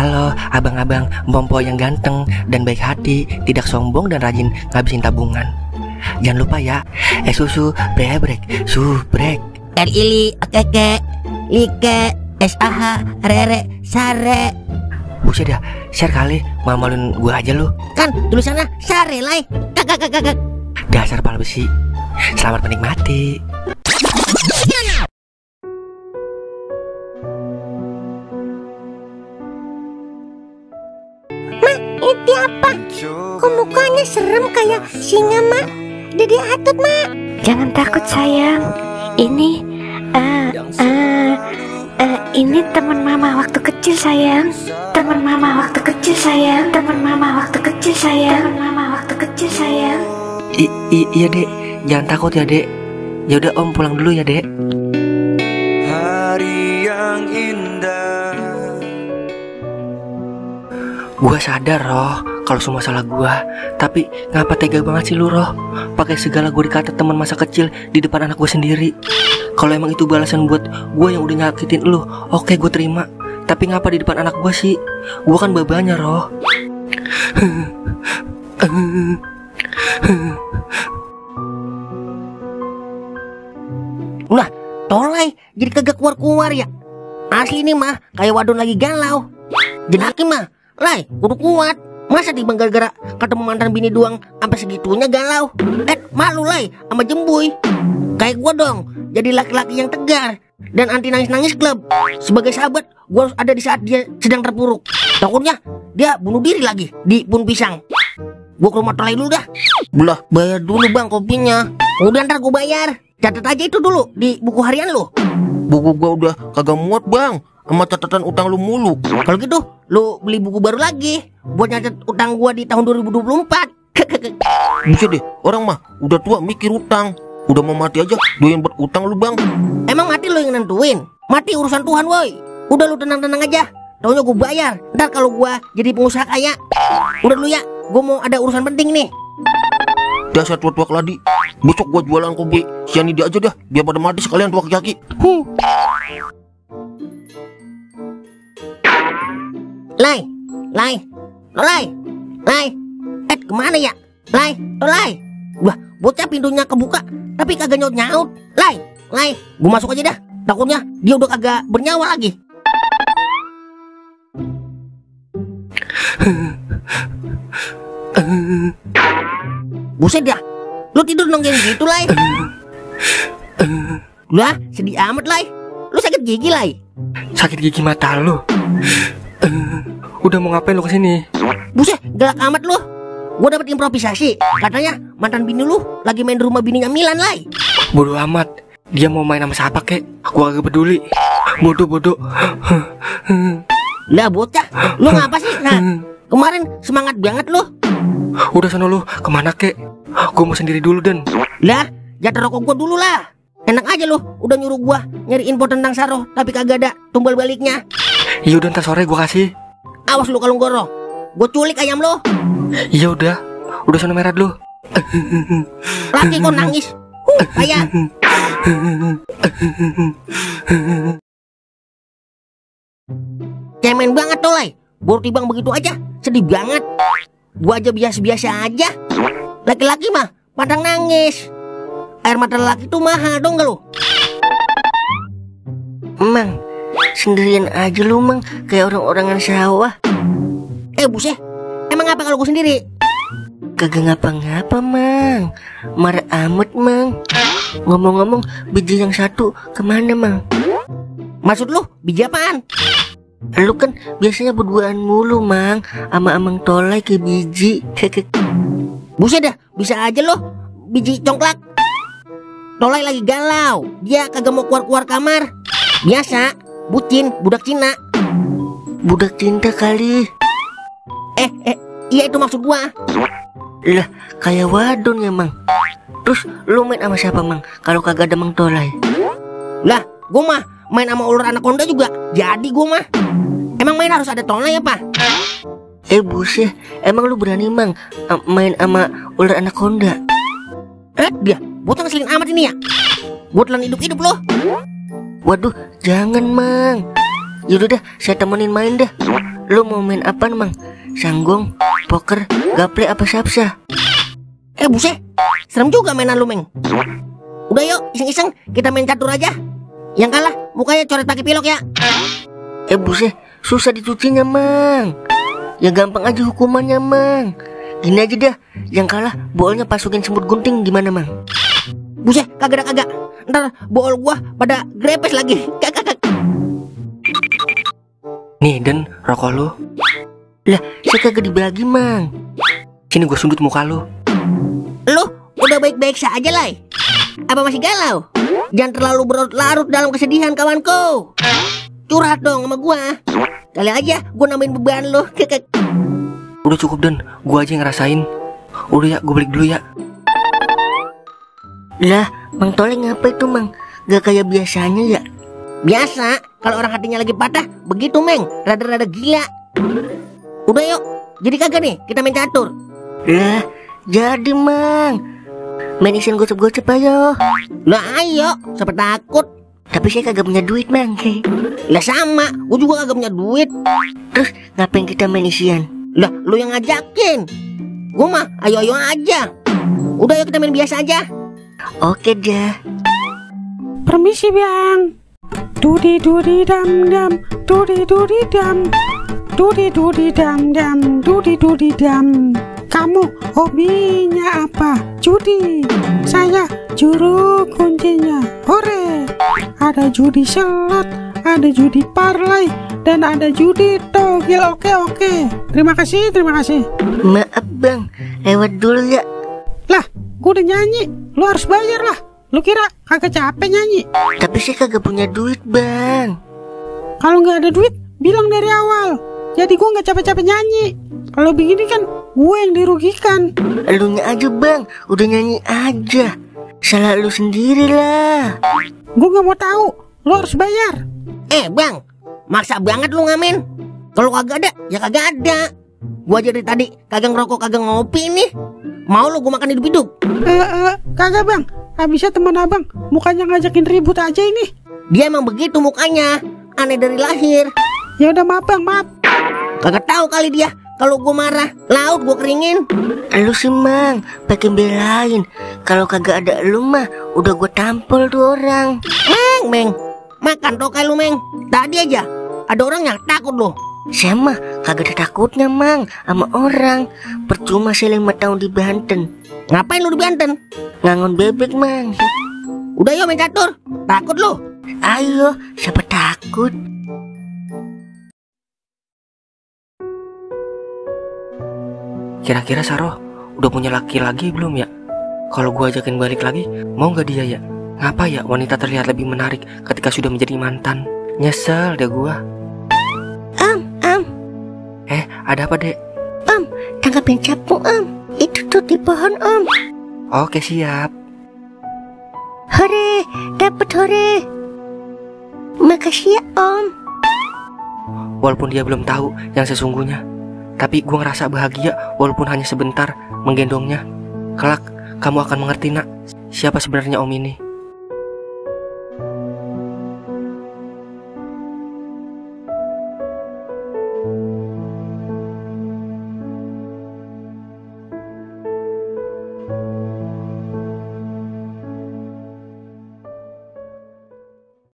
Halo abang-abang Bompo yang ganteng dan baik hati, tidak sombong dan rajin ngabisin tabungan. Jangan lupa ya, susu brebrek, subrek. Ili, keke, like, SAH, rere, sare. Buset dah, share kali, malu-maluin gua aja lu. Kan tulisannya sare lai. Kakak. Dasar pala besi. Selamat menikmati. Itu apa? Kok mukanya serem kayak singa, Mak? Dede Atut, Mak. Jangan takut sayang. Ini ini teman mama waktu kecil sayang. Teman mama waktu kecil sayang. Teman mama waktu kecil sayang. Teman mama waktu kecil sayang. Iya dek, jangan takut ya dek. Ya udah om pulang dulu ya dek. Hari yang indah. Gua sadar Roh kalau semua salah gua, tapi ngapa tega banget sih lu Roh? Pakai segala gua dikata teman masa kecil di depan anak gua sendiri. Kalau emang itu balasan buat gua yang udah nyakitin lu, oke gua terima. Tapi ngapa di depan anak gua sih? Gua kan babanya Roh. Ulah, tolai jadi kagak keluar-keluar ya. Asli nih mah kayak wadon lagi galau. Jenaki mah, lai, kudu kuat. Masa di gara-gara ketemu mantan bini doang sampai segitunya galau. Malu lai sama jembuy. Kayak gua dong, jadi laki-laki yang tegar dan anti nangis-nangis klub. Sebagai sahabat, gua harus ada di saat dia sedang terpuruk. Takutnya dia bunuh diri lagi di pohon pisang. Gua ke rumah tolai dulu dah. Belah, bayar dulu bang kopinya. Udah ntar gua bayar. Catat aja itu dulu di buku harian lu. Buku gua udah kagak muat bang, sama catatan utang lu mulu. Kalau gitu, lu beli buku baru lagi buat nyatet utang gua di tahun 2024. Bisa deh, orang mah udah tua mikir utang. Udah mau mati aja doyan berutang lu bang. Emang mati lu yang nentuin? Mati urusan Tuhan woi. Udah lu tenang-tenang aja. Taunya gua bayar. Ntar kalau gua jadi pengusaha kaya. Udah dulu ya, gua mau ada urusan penting nih. Dasar tua-tua keladi. Besok gua jualan kopi sianida aja dah, biar pada mati sekalian tua kaki. Lai. Kemana ya? Lai. Wah, bocah pintunya kebuka, tapi kagak nyaut-nyaut. Lai. Gua masuk aja dah. Takutnya dia udah kagak bernyawa lagi. Buset dah. Lu tidur nongeng gitu, Lai. Lah, sedih amat, Lai. Lu sakit gigi, Lai? Sakit gigi mata lu. Udah mau ngapain lu kesini? Buset, galak amat lu. Gua dapet improvisasi. Katanya mantan bini lu lagi main di rumah bininya Milan, Lai. Bodoh amat. Dia mau main sama siapa kek? Aku kagak peduli. Bodoh. Lah bocah, lu ngapa sih? Nah, kemarin semangat banget lu. Udah sana lu, kemana kek? Gua mau sendiri dulu Den. Lah, jatah rokok gua dulu lah. Enak aja lu, udah nyuruh gua nyari info tentang Saroh, tapi kagak ada tumbal baliknya. Iya udah ntar sore gua kasih. Awas lu kalau goroh, gua culik ayam lu. Iya udah sana merah dulu. Laki kok nangis. Ayah. Cemen banget tuh, Lai. Baru tibang begitu aja, sedih banget. Gua aja biasa-biasa aja. Laki-laki mah pandang nangis. Air mata laki tuh mahal dong gak lu? Mang, sendirian aja lu Mang, kayak orang-orangan sawah. Buset, emang apa kalau gua sendiri? Kagak ngapa-ngapa Mang, marah amat Mang. Ngomong-ngomong, biji yang satu kemana Mang? Maksud lu, biji apaan? Lu kan biasanya berduaan mulu Mang, sama Amang Tolai ke biji. Buset dah, bisa aja lo biji congklak. Tolai lagi galau, dia kagak mau keluar-keluar kamar. Biasa, bucin, budak Cina. Budak cinta kali. Iya itu maksud gua. Lah, kayak wadon ya Mang. Terus lu main sama siapa Mang, kalau kagak ada Mang Tolai? Lah, gua mah main sama ular anaconda juga. Jadi gua mah emang main harus ada Tolai apa? Buset, emang lu berani Mang main sama ular anaconda? Dia, bocah ngeselin amat ini ya. Gua telan hidup-hidup lo. Waduh, jangan Mang. Yaudah dah, saya temenin main dah. Lu mau main apaan, Mang? Sanggong, poker, gaple apa sapsa? Buset, serem juga mainan lu, Meng. Udah yuk, iseng-iseng kita main catur aja. Yang kalah mukanya coret pakai pilok ya. Buset, susah dicucinya, Mang. Ya gampang aja hukumannya, Mang. Gini aja dah, yang kalah bolnya pasukin semut gunting, gimana, Mang? Buset, kagak. Ntar bol gua pada grepes lagi. Kagak. Nih Den, rokok lu. Lah, saya kagak dibagi, Mang. Sini gue sundut muka lu. Lu udah baik-baik saja, Lai. Apa masih galau? Jangan terlalu berlarut dalam kesedihan, kawanku. Curhat dong sama gua. Kali aja gua nambahin beban lu. Udah cukup Den, gue aja yang ngerasain. Udah ya, gue balik dulu ya. Lah, Mang Toleng apa itu, Mang? Gak kayak biasanya ya? Biasa, kalau orang hatinya lagi patah, begitu, Meng. Rada-rada gila. Udah yuk, jadi kagak nih kita main catur. Lah, jadi, Mang. Main isin gocep-gocep ayo. Lah ayo, siapa takut. Tapi saya kagak punya duit, Mang. Lah sama, gua juga kagak punya duit. Terus ngapain kita main isian? Lah, lu yang ngajakin. Gua mah ayo-ayo aja. Udah yuk kita main biasa aja. Oke dah. Permisi, Bang. Dudi dam dam, dudi dam. Dudi dam. Kamu hobinya apa? Judi. Saya juru kuncinya. Hore. Ada judi slot, ada judi parlay, dan ada judi togel. Oke. Terima kasih. Maaf, Bang. Lewat dulu ya. Lah, gua udah nyanyi. Lu harus bayar lah. Lu kira kagak capek nyanyi? Tapi saya kagak punya duit, Bang. Kalau nggak ada duit, bilang dari awal. Jadi gua nggak capek-capek nyanyi. Kalau begini kan gue yang dirugikan. Elunya aja, Bang. Udah nyanyi aja. Salah lu sendiri lah. Gue nggak mau tahu. Lu harus bayar. Bang, maksa banget lu ngamen. Kalau kagak ada, ya kagak ada. Gua aja dari tadi kagak ngerokok, kagak ngopi nih. Mau lu gua makan hidup-hidup? Kagak, Bang. Habisnya teman abang mukanya ngajakin ribut aja ini. Dia emang begitu mukanya. Aneh dari lahir. Ya udah, maaf, Bang, maaf. Kagak tahu kali dia kalau gua marah, laut gua keringin. Lu sih, Mang, pakai belain. Kalau kagak ada lu mah udah gua tampol tuh orang. Meng, makan tokai lu, Meng. Tadi aja ada orang yang takut lu. Saya mah kagak ada takutnya, Mang, sama orang. Percuma saya 5 tahun di Banten. Ngapain lu di Banten? Ngangon bebek, Mang. Udah yuk main catur. Takut lu? Ayo, siapa takut? Kira-kira Saroh udah punya laki lagi belum ya? Kalau gue ajakin balik lagi, mau gak dia ya? Ngapa ya wanita terlihat lebih menarik ketika sudah menjadi mantan? Nyesel deh gue. Ada apa, Dek? Tangkapin capung, Itu tuh di pohon, Oke, siap. Hore, dapet hore. Makasih ya, Om. Walaupun dia belum tahu yang sesungguhnya, tapi gue ngerasa bahagia walaupun hanya sebentar menggendongnya. Kelak, kamu akan mengerti, Nak, siapa sebenarnya Om ini.